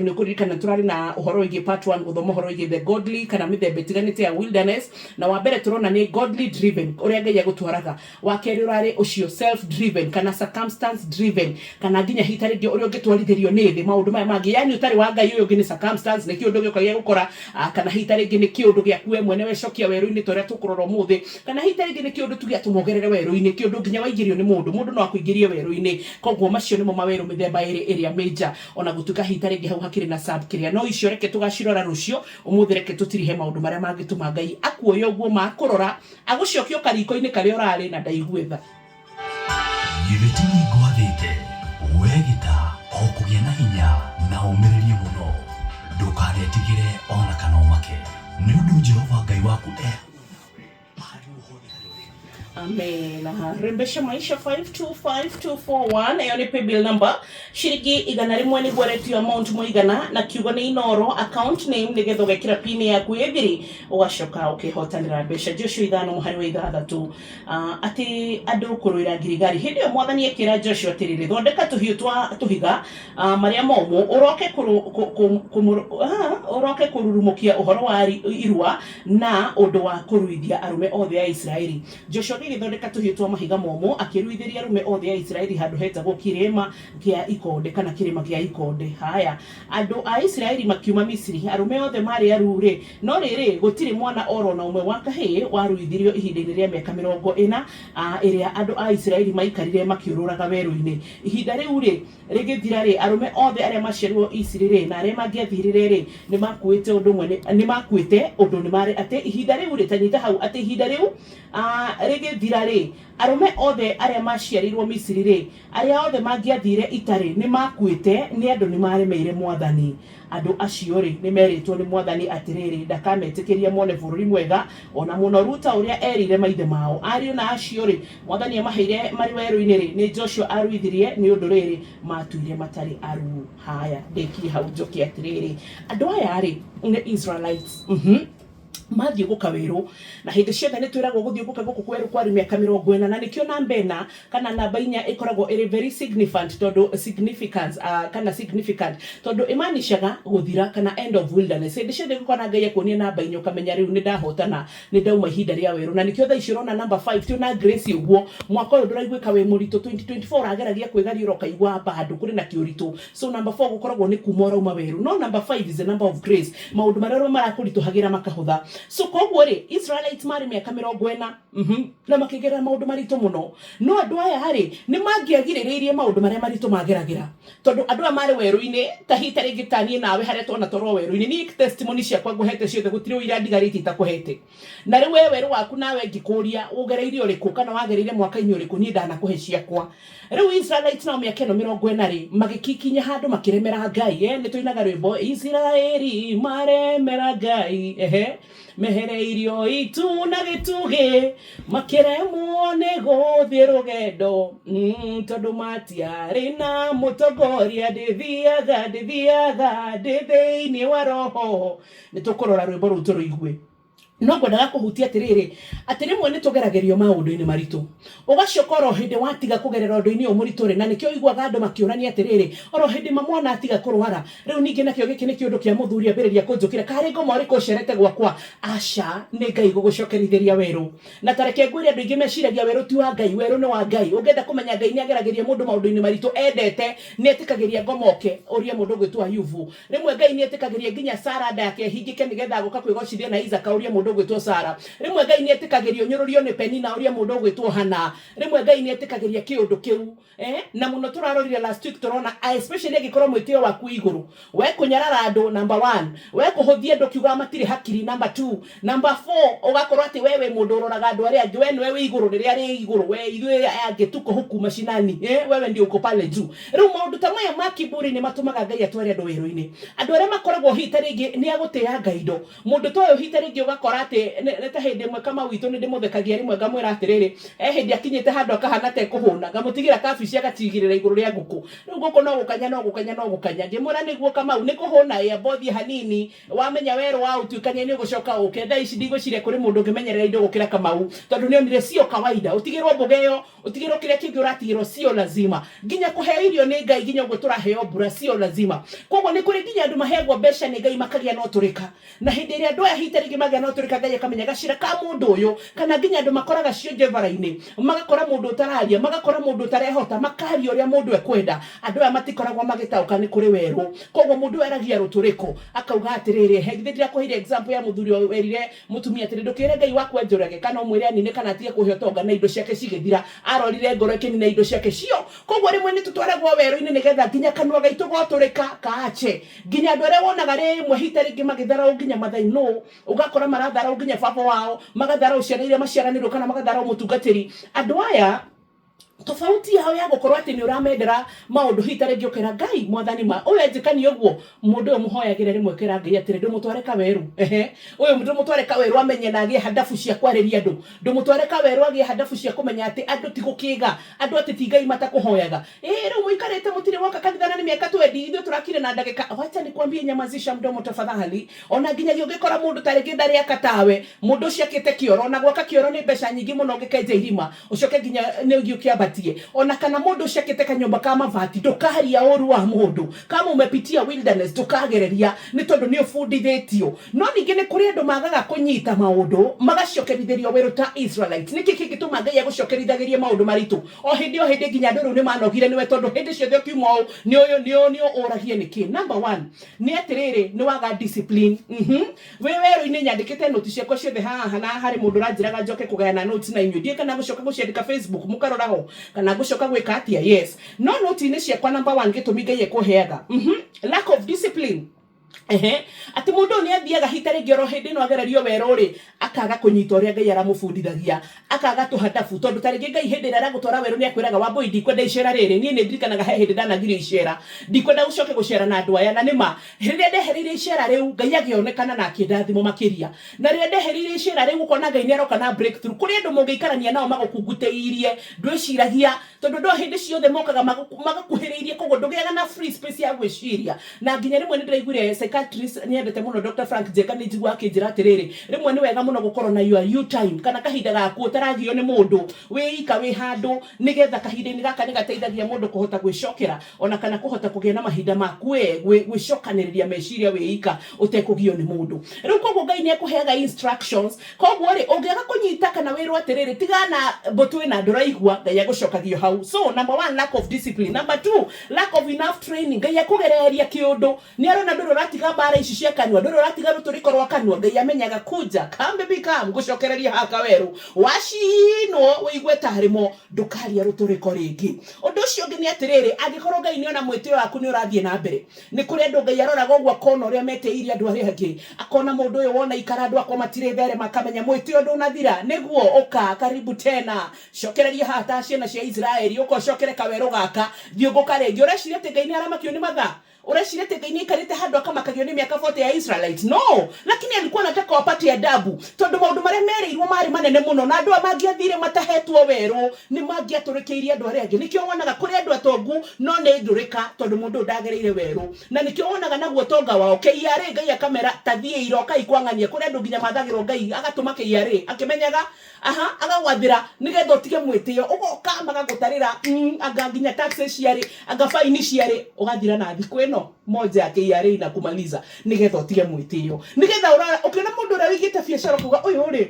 Nĩ kũririkana tũrarĩ na ũhoro wĩgiĩ part 1, gũthoma ũhoro wĩgiĩ the godly kana mĩthemba ĩtiganĩte ya wilderness. Na wa mbere tũrona nĩ godly driven, ũrĩa Ngai agũtwaraga. Wa kerĩ ũrarĩ ũcio self driven kana circumstance driven, kana nginya hita rĩngĩ ũrĩa ũngĩtwarithĩrio nĩ thĩ, maũndũ maya mangĩ, yani ũtarĩ wa Ngai. Ũyũ ũngĩ nĩ circumstance, nĩ kĩũndũ gĩũka gĩa gũkora, kana hita rĩngĩ nĩ kĩũndũ gĩaku we mwene wecokia werũ-inĩ, ta ũrĩa tũkũrora ũmũthĩ, kana hita rĩngĩ nĩ kĩũndũ tuge atũmogerere werũ-inĩ, kĩũndũ nginya waingĩrio nĩ mũndũ, mũndũ no akũingĩrie werũ-inĩ. Koguo macio nĩmo mawerũ mĩthemba ĩrĩ ĩrĩa major, ona gũtuĩka hita rĩngĩ hau hakĩrĩ na sub kĩrĩa, no icio reke tũgacirora rũciũ. Ũmũthĩ reke tũtirihe maũndũ marĩa mangĩtũma Ngai akuoye ũguo makũrora, agũcokie o kariko-inĩ karĩa ũrarĩ na ndaigue tha. Githĩ ti niĩ ngwathĩte, wee gĩta, o kũgĩa na hinya na ũmĩrĩrie mũno? Ndũkanetigĩre o na kana ũmake, nĩ ũndũ Jehova Ngai waku e hamwe nawe harĩa hothe harĩa ũrĩthiiaga. Amen. Rembesha Maisha 525241, ĩyo nĩ paybill number. Ciringi 100 nĩguo retio amount mũigana, na kiugo nĩ Inoro, account name, nĩgetha ũgekĩra pin yaku ĩthiri, ũgacoka ũkĩhotanĩra mbeca. Joshua 5 mũhari wa 6, atĩ andũ kũrũĩra Giligali. Hĩndĩ ĩyo Mwathani akĩra Joshua atĩrĩrĩ, "Thondeka tũhiũ twa tũhiga marĩa momũ, ũroke kũrũ- kũ- kũ- kũmũ- ũroke kũrurumũkia ũhoro wa irua na ũndũ wa kũruithia arũme othe a Isiraeli." Joshua agĩgĩthondeka tũhiũ twa mahiga momũ, akĩruithĩria arũme othe a Isiraeli handũ hetagwo Kĩrĩma kĩa Ikonde, kana Kĩrĩma kĩa Ikonde. Haya, andũ a Isiraeli makiuma Misiri, arũme othe maarĩ aruu-rĩ, no rĩrĩ, gũtirĩ mwana oro na ũmwe wa kahĩĩ waruithirio ihinda-inĩ rĩa mĩaka 40 ĩrĩa andũ a Isiraeli maikarire makĩũrũraga werũ-inĩ. Ihinda rĩu-rĩ, rĩgĩthira-rĩ, arũme othe arĩa maciarirwo Isiraeli-rĩ, na arĩa mangĩathirire-rĩ, nĩmakuĩte ũndũ ũmwe nĩmakuĩte ũndũ nĩmarĩ atĩ ihinda rĩu-rĩ, ta nyita hau, atĩ ihinda rĩu rĩgĩthira-rĩ, arũme othe arĩa maciarĩirwo Misiri-rĩ, arĩa othe mangĩathire ita-rĩ, nĩmakuĩte, nĩ andũ nĩmaremeire Mwathani. Andũ acio-rĩ, nĩmerĩtwo nĩ Mwathani atĩrĩrĩ, ndakametĩkĩria mone bũrũri mwega o na mũnoru ta ũrĩa erĩire maithe mao. Ariũ na acio-rĩ, Mwathani amaheire marĩ werũ-inĩ-rĩ, nĩ Joshua aruithirie, nĩ ũndũ rĩrĩ, maatuire matarĩ aruu. Haya, ndĩkie hau njoke atĩrĩrĩ, andũ aya-rĩ, nĩ Israelites. Mathiũgũka werũ, na hĩndĩ ciothe nĩ twĩragwo gũthiũgũka gũkũ kwerũ kwarĩ mĩaka 40, na nĩkĩo namba 4 kana namba 4 ĩkoragwo ĩrĩ very significant, tondũ significance, kana significant, tondũ ĩmanishaga gũthira kana end of wilderness. Hĩndĩ ciothe ũgĩkora Ngai akuonia namba 4, ũkamenya rĩu nĩ ndahotana, nĩ ndauma ihinda rĩa werũ. Na nĩkĩo thaa ici ũrona namba 5 twĩna grace ũguo. Mwaka ũyũ ndũraiguĩka wĩ mũritũ, 2024 ũrageragia kwĩgariũra ũkaigua bado kũrĩ na kĩũritũ. So number 4 gũkoragwo nĩ kuma ũrauma werũ, no number 5 is the number of grace, maũndũ marĩa marakũritũhagĩra makahũtha. So koguo rĩ, Israelites marĩ mĩaka 40, na makĩgerera maũndũ maritũ mũno. No andũ aya rĩ, nĩ mangĩagirĩrĩirie maũndũ marĩa maritũ mageragĩra, tondũ andũ aya marĩ werũ-inĩ ta hita rĩngĩ ta niĩ nawe harĩa tuona twarwo werũ-inĩ. Niĩ testimony ciakwa ngũhete ciothe, gũtirĩ ũira ndigarĩtie itakũhete. Na rĩu we werũ waku nawe ngĩkũria ũgereire ũrĩkũ kana wagereire mwaka-inĩ ũrĩkũ, niĩ ndanakũhe ciakwa. Rĩu Israelites nao mĩaka ĩno 40 rĩ, magĩkikinya handũ makĩremera Ngai. Nĩ tũinaga rwĩmbo, "Isiraeli maremera Ngai, ehe, mehereirio itu na gĩtugĩ, makĩremwo nĩ gũthiĩ rũgendo, tondũ matiarĩ na mũtongoria. Ndĩthiaga, ndĩthiaga ndĩ thĩinĩ wa roho." Nĩ tũkũrora rwĩmbo rũu tũrũigue, no ngwendaga kũhutia atĩrĩrĩ, atĩ rĩmwe nĩ tũgeragĩrio maũndũ-inĩ maritũ, ũgacoka oro hĩndĩ watiga kũgerera ũndũ-inĩ ũyũ mũritũ rĩ, na nĩkĩo ũiguaga andũ makĩũrania atĩrĩrĩ, "Oro hĩndĩ ma mwana atiga kũrwara, rĩu ningĩ nakĩo gĩkĩ nĩ kĩũndũ kĩa mũthuri ambĩrĩria kũnjũkĩra, karĩ ngoma ũrĩkũ ũcerete gwakwa?" Aca, nĩ Ngai gũgũcokerithĩria werũ. Na ta reke ngwĩre, andũ aingĩ meciragia werũ ti wa Ngai. Werũ nĩ wa Ngai. Ũngĩenda kũmenya Ngai nĩ ageragĩria mũndũ maũndũ-inĩ maritũ endete, nĩ etĩkagĩria ngoma oke. Ũrie mũndũ ũgwĩtwo Ayubu. Rĩmwe Ngai nĩ etĩkagĩria nginya Sara nda yake ĩhingĩke nĩgetha agũka kwĩgocithia na Isaka. Ũrie mũndũ ũgwĩtwo Sara. Rĩmwe Ngai nĩ etĩkagĩria ũnyũrũrio nĩ Penina. Ũrie mũndũ ũgwĩtwo Hana. Rĩmwe Ngai nĩ etĩkagĩria kĩũndũ kĩu, na mũno tũrarorire last week, tũrona, especially angĩkorwo mwĩtĩo waku wĩ igũrũ, we kũnyarara andũ number one, we kũhũthia andũ kiuga matirĩ hakiri number two, number four ũgakorwo atĩ we wĩ mũndũ ũroraga andũ arĩa angĩ, we nĩwe wĩ igũrũ rĩrĩa rĩ igũrũ, we ithuĩ aya angĩ tuko huku mashinani, wewe ndio uko pale juu. Rĩu maũndũ ta maya ma kiburi nĩ matũmaga Ngai atware andũ wĩrũ-inĩ. Andũ arĩa makoragwo hita rĩngĩ nĩ agũtĩanga indo, mũndũ ta ũyũ hita rĩngĩ ũgakora Ũgakora atĩ nĩ ta hĩndĩ ĩmwe kama witũ nĩ ndĩmũthekagia rĩmwe, ngamwĩra atĩrĩrĩ, he hĩndĩ akinyĩte handũ akahana ta ekũhũna, ngamũtigĩra kabici agatigĩrĩra igũrũ rĩa ngũkũ. Rĩu ngũkũ no gũkanya, no gũkanya, no gũkanya. Ngĩmwĩra, nĩguo Kamau, nĩ kũhũna ĩ, amba ũthiĩ hanini, wamenya werũ wa ũtuĩkania nĩ ũgũcoka ũke. Thaa ici ndigwĩciria kũrĩ mũndũ ũngĩmenyerera indo gũkĩra Kamau, tondũ nĩ onire sio kawaida. Ũtigĩrwo mboga ĩyo, ũtigĩrwo kĩrĩa kĩngĩ ũratigĩrwo, sio lazima. Nginya kũheo irio nĩ Ngai, nginya ũguo tũraheo mbura, sio lazima. Koguo nĩ kũrĩ nginya andũ maheagwo mbeca nĩ Ngai makagĩa na ũtũrĩka. Na hĩndĩ ĩrĩa andũ aya hita rĩngĩ magĩa na ũtũrĩka, Ngai akamenya gacĩra ka mũndũ ũyũ, kana nginya andũ makoraga cionje bara-inĩ, magakora mũndũ ũtararia, magakora mũndũ ũtarehota, makaria ũrĩa mũndũ ekwenda. Andũ aya matikoragwo magĩtaũka nĩ kũrĩ werũ. Koguo mũndũ ũyũ aragia rũtũrĩko, akauga atĩrĩrĩ, he githĩ ndirakũheire example ya mũthuri ũyũ werire mũtumia atĩrĩ, ndũkĩre Ngai waku anjũrage, kana ũmwĩre anine kana atige kũhe ũtonga, na indo ciake cigĩthira. Arorire ngoro ĩkĩnina indo ciake cio. Koguo rĩmwe nĩ tũtwaragwo werũ-inĩ nĩgetha nginya kanua gaitũ gotũrĩka kaache. Nginya andũ arĩa wonaga rĩmwe hita rĩngĩ magĩtharaũ nginya mathainũ, ũgakora maratharaũ nginya baba wao, magatharaũ ciana iria maciaranĩirwo, kana magatharaũ mũtungatĩri. Andũ aya tofauti yao ya gũkorwo atĩ nĩ ũramendera maũndũ, hita rĩngĩ ũkera Ngai, mwathani ma ũyũ anjĩkanie ũguo, mũndũ ũyũ mũhoyagĩre rĩmwe, ũkera Ngai atĩrĩ, ndũmũtware kawerũ, ehe, ũyũ ndũmũtware kawerũ amenye na agĩe handabu cia kwarĩria andũ, ndũmũtware kawerũ agĩe handabu cia kũmenya atĩ andũ ti gũkĩga, andũ atĩ ti Ngai matakũhoyaga. Ĩĩ, rĩu mũikarĩte mũtirĩ woka kanitha na nĩ mĩaka 20, ithuĩ tũrakire na ndagĩka. Wacha nikwambie, nyamazisha mdomo tafadhali. Ona nginyagia ũngĩkora mũndũ ta rĩngĩ ndarĩ aka tawe, mũndũ ũcio akĩte kĩoro, ona gwaka kĩoro nĩ mbeca nyingĩ mũno, ũngĩkenja irima ũcoke nginya nĩ ũthiĩ ũkĩambatie. Ona kana mũndũ ũcio akĩte kanyũmba ka mabati, ndũkaria ũru wa mũndũ. Kama umepitia wilderness, ndũkagereria, nĩ tondũ nĩ ũbundithĩtio. No ningĩ nĩ kũrĩ andũ magaga kũnyita maũndũ, magacokerithĩrio werũ ta Israelites. Nĩkĩ kĩngĩtũma Ngai agũcokerithagĩrie maũndũ maritũ o hĩndĩ o hĩndĩ, nginya andũ rĩu nĩ manogire nĩwe, tondũ hĩndĩ ciothe ũkiuma ũũ nĩ ũyũ nĩ ũyũ nĩ ũyũ, ũragie nĩkĩ? Number one nĩ atĩrĩrĩ, nĩ waga discipline. Wĩ werũ-inĩ, nyandĩkĩte noti ciakwa ciothe haha, na harĩ mũndũ ũranjĩraga njoke kũgayana notes na inyuĩ. Ndiũĩ kana ngũcoka gũciandĩka Facebook mũkarora ho, kana ngũcoka gwĩka atĩa. Yes, no noti-inĩ ciakwa, number one gĩtũmi Ngai ekũheaga, lack of discipline. Ehe, atĩ mũndũ ũyũ nĩ athiaga hita rĩngĩ oro hĩndĩ ĩno agererio werũ rĩ, akaga kũnyita ũrĩa Ngai aramũbundithagia, akaga tũhandabu, tondũ ta rĩngĩ Ngai hĩndĩ ĩrĩa aragũtwara werũ nĩ akwĩraga, Wambũi, ndikwenda icera rĩrĩ. Niĩ nĩ ndirikanaga he hĩndĩ ndanagirio icera, ndikwenda gũcoke gũcera na andũ aya. Na nĩma rĩrĩa ndehereire icera rĩu, Ngai agĩonekana na akĩndathimo makĩria. Na rĩrĩa ndehereire icera rĩu, ũkona Ngai nĩ aroka na breakthrough. Kũrĩ andũ mũngĩikarania nao magũkungutĩirie, ndwĩciragia, tondũ andũ aya hĩndĩ ciothe mokaga magakuhĩrĩirie, koguo ndũgĩaga na free space ya gwĩciria. Na nginya rĩmwe nĩ ndĩraiguire psychiatrist nyendete mũno, Dr. Frank Njenga, nĩ njiguaga akĩnjĩra atĩrĩrĩ, rĩmwe nĩ wega mũno gũkorwo na your you time, kana kahinda gaku ũtaragio nĩ mũndũ, wĩ ika wĩ handũ, nĩgetha kahinda-inĩ gaka nĩ gateithagia mũndũ kũhota gwĩcokera, ona kana kũhota kũgĩa na mahinda maku we gwĩcokanĩrĩria meciria wĩ ika ũtekũgio nĩ mũndũ. Rĩu koguo Ngai nĩ akũheaga instructions. Koguo rĩ, ũngĩaga kũnyita kana wĩrwo atĩrĩrĩ, tigana mbũtũ ĩna, ndũraigua, Ngai agũcokagio hau. So number one, lack of discipline. Number two, lack of enough training. Ngai akũgereria kĩũndũ, nĩ arona ndũrĩ ũratiga mbara ici cia kanua, ndũrĩ ũratiga rũtũrĩko rwa kanua. Ngai amenyaga kuja, come baby come, ngũcokereria haha kawerũ, wacinwo wĩigue tarĩ mo, ndũkaria rũtũrĩko rĩngĩ. Ũndũ ũcio ũngĩ nĩ atĩrĩrĩ, angĩkorwo Ngai nĩ ona mwĩtĩo waku nĩ ũrathiĩ na mbere, nĩ kũrĩ andũ Ngai aroraga ũguo akona ũrĩa metĩirie andũ arĩa angĩ, akona mũndũ ũyũ wona ikara andũ akwa matirĩ therema, akamenya mwĩtĩo ndũnathira. Nĩguo ũka karibu tena, cokereria haha ta ciana cia Israeli, ũka ũcokere kawerũ gaka, thiũngũka rĩngĩ. Ũreciria atĩ Ngai nĩ aramakio nĩ mathaa? Ũreciria atĩ Ngai nĩ aikarĩte handũ akamakagio nĩ mĩaka 40 ya Israelites? No, lakini alikuwa anataka wapate adabu, tondũ maũndũ marĩa merĩirwo marĩ manene mũno, na andũ aya mangĩathire matahetwo werũ nĩ mangĩatũrĩkĩirie andũ arĩa angĩ. Nĩkĩo wonaga kũrĩ andũ atongu no nĩ ndũrĩka, tondũ mũndũ ũyũ ndagereire werũ. Na nĩkĩo wonaga naguo ũtonga wao KRA, Ngai akamera ta thiĩi irokai kwang'ania. Kũrĩ andũ nginya mathagĩrwo Ngai agatũma KRA akĩmenyaga, aha, agagwathĩra nĩgetha ũtige mwĩtĩo, ũgoka magagũtarĩra, anga nginya taxes ciarĩ, anga faini ciarĩ, ũgathira na thikũ ĩno moja ya KRA na kumaliza, nĩgetha ũtige mwĩtĩo, nĩgetha ũkĩona mũndũ ũrĩa ũigĩte biacara ũkauga ũyũ rĩ,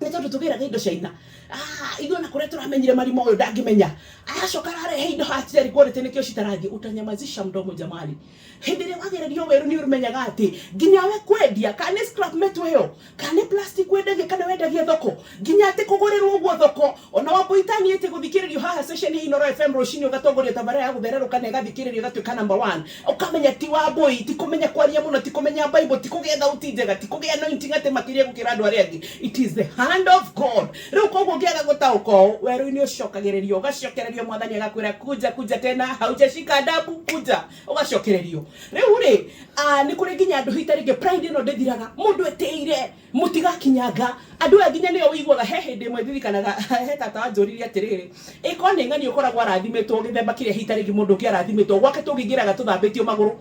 nĩ tondũ tũgĩraga indo China. Ah, ithuĩ ona kũrĩa tũramenyire marima ũyũ ndangĩmenya, aracoka ararehe indo haha citarĩ quality, nĩkĩo citarathiĩ. Utanyamazisha mdomo jamani. Hĩndĩ ĩrĩa wagererio werũ nĩ ũmenyaga atĩ nginya we kwendia, kana nĩ scrap metal ĩyo, kana nĩ plastic wendagia, kana wendagia thoko, nginya atĩ kũgũrĩrwo ũguo thoko, ona wambũitani ĩtĩ gũthikĩrĩrio haha session ya Inooro FM rũcinĩ, ũgatongoria tabarĩra ya gũthererũka na ĩgathikĩrĩrio ĩgatuĩka number one, ũkamenya ti Wambũi, ti kũmenya kwaria mũno, ti kũmenya Bible, ti kũgĩa thauti njega, ti kũgĩa anointing atĩ makĩria gũkĩra andũ arĩa angĩ. It is the hand hand of God. Rĩu koguo ũngĩaga gũtaũka ũũ, werũ-inĩ ũcokagĩrĩrio, ũgacokererio, mwathani agakwĩra kuja kuja tena, haujashika adabu, kuja, ũgacokererio. Rĩu rĩ, nĩ kũrĩ nginya andũ hita rĩngĩ pride ĩno ndĩthiraga, mũndũ etĩire mũtigakinyanga andũ aya nginya nĩo ũiguaga. He hĩndĩ ĩmwe ndirikanaga he tata wanjũririe atĩrĩrĩ, ĩkorwo nĩ ng'ani ũkoragwo arathimĩtwo gĩthemba kĩrĩa hita rĩngĩ mũndũ ũngĩ arathimĩtwo gwake, tũngĩingĩraga tũthambĩtio magũrũ,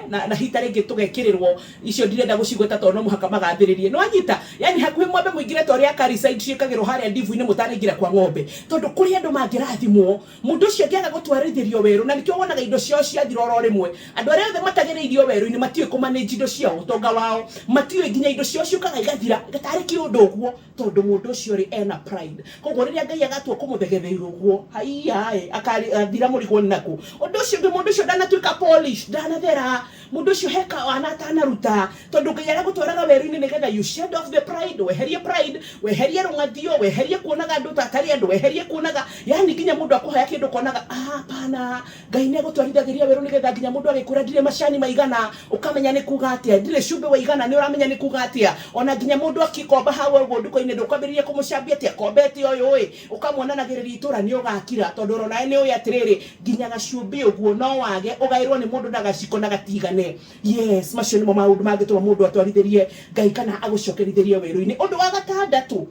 na hita rĩngĩ tũgekĩrĩrwo icio ndirenda gũcigweta tondũ no mũhaka magathĩrĩrie. Nĩ wanyita? Yani hakuhĩ mwambe mũingĩre ta ũrĩa karicide ciĩkagĩrwo harĩa ndibu-inĩ mũtanaingĩra kwa ng'ombe, tondũ kũrĩ andũ mangĩrathimwo mũndũ ũcio angĩaga gũtwarithĩrio werũ, na nĩkĩo wonaga indo ciao ciathira oro rĩmwe. Andũ arĩa othe matagĩrĩirio werũ-inĩ matiũĩ kũmanage indo ciao, ũtonga wao matiũĩ, nginya indo ciao ciũkaga igathira gatarĩ kĩũndũ ũguo, tondũ mũndũ ũcio rĩ ena pride. Koguo rĩrĩa Ngai agatua kũmũthegetheria ũguo, haiya, akathira mũrigo nĩ nakũ. Ũndũ ũcio ũngĩ, mũndũ ũcio ndanatuĩka polish, ndanathera, mũndũ ũcio heka wana atanaruta, tondũ Ngai aragũtwaraga werũ-inĩ nĩgetha you shed off the pride, weherie pride, weherie rũng'athio, weherie kuonaga andũ ta atarĩ andũ, weherie kuonaga, yani nginya mũndũ akũhoya kĩndũ ũkonaga, ah, hapana. Ngai nĩ agũtwarithagĩria werũ nĩgetha nginya mũndũ agĩkwĩra ndirĩ macani maigana, ũkamenya nĩ kuga atĩa, ndirĩ cumbĩ waigana, nĩ ũramenya nĩ kuga atĩa. Ona nginya mũndũ akĩkomba hau ũguo nduka-inĩ, ndũkwambĩrĩria kũmũcambia atĩ akombete ũyũ ĩ, ũkamwonanagĩrĩria itũra nĩ ũgakira, tondũ ũrona nĩ ũĩ atĩrĩrĩ, nginya gacumbĩ ũguo no wage ũgaĩrwo nĩ mũndũ na gaciko na gatigane. Yes, macio nĩmo maũndũ mangĩtũma mũndũ atwarithĩrie Ngai kana agũcokerithĩrie werũ-inĩ. Ũndũ wa gatandatũ,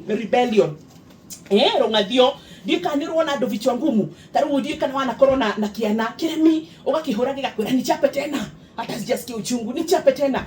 rebellion, rũng'athio. Ndiũĩ kana nĩ ũrona andũ vichwa ngumu ta rĩu, ndiũĩ kana wanakorwo na kĩana kĩremi, ũgakĩhũra gĩgakwĩra nichape tena, hata sijasikia uchungu, nichape tena.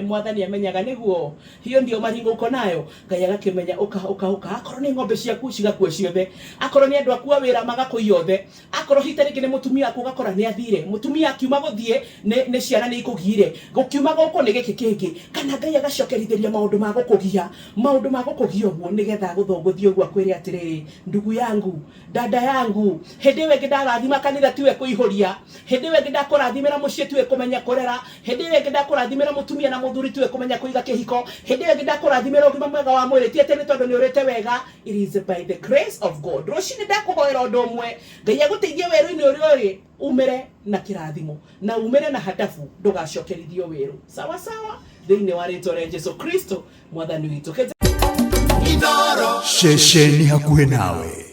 Mwathani amenyaga nĩguo hiyo ndio maringo uko nayo. Ngai agakĩmenya ũka ũka ũka, akorwo nĩ ng'ombe ciaku cigakua ciothe, akorwo nĩ andũ aku a wĩra magakũiya othe, akorwo hita rĩngĩ nĩ mũtumia waku ũgakora nĩ athire, mũtumia akiuma gũthiĩ nĩ ciana nĩ ikũgiire, gũkiuma gũkũ nĩ gĩkĩ kĩngĩ, kana Ngai agacokerithĩria maũndũ ma gũkũgia, maũndũ ma gũkũgia ũguo, nĩgetha agũthũngũthie ũguo, akwĩre atĩrĩrĩ, ndugu yangu, dada yangu, hĩndĩ ĩyo ĩngĩ ndarathima kanitha tiwe kũihũria, hĩndĩ ĩyo ĩngĩ ndakũrathimĩra mũciĩ tiwe kũmenya kũrera, hĩndĩ ĩyo ĩngĩ ndakũrathimĩra mũtumia na mũthuri tiwe kũmenya kũiga kĩhiko, hĩndĩ ĩyo ĩngĩ ndakũrathimĩra ũgima mwega wa mwĩrĩ ti atĩ nĩ tondũ nĩ ũrĩte wega. It is by the grace of God. Rũcinĩ ndakũhoera ũndũ ũmwe, Ngai agũteithie werũ-inĩ ũrĩa ũrĩ, umĩre na kĩrathimo na umĩre na hadabu, ndũgacokerithio wĩrũ. Sawa sawa, thĩinĩ wa rĩtwa rĩa Jesu Kristo mwathani witũ. Ceceni hakuhĩ nawe.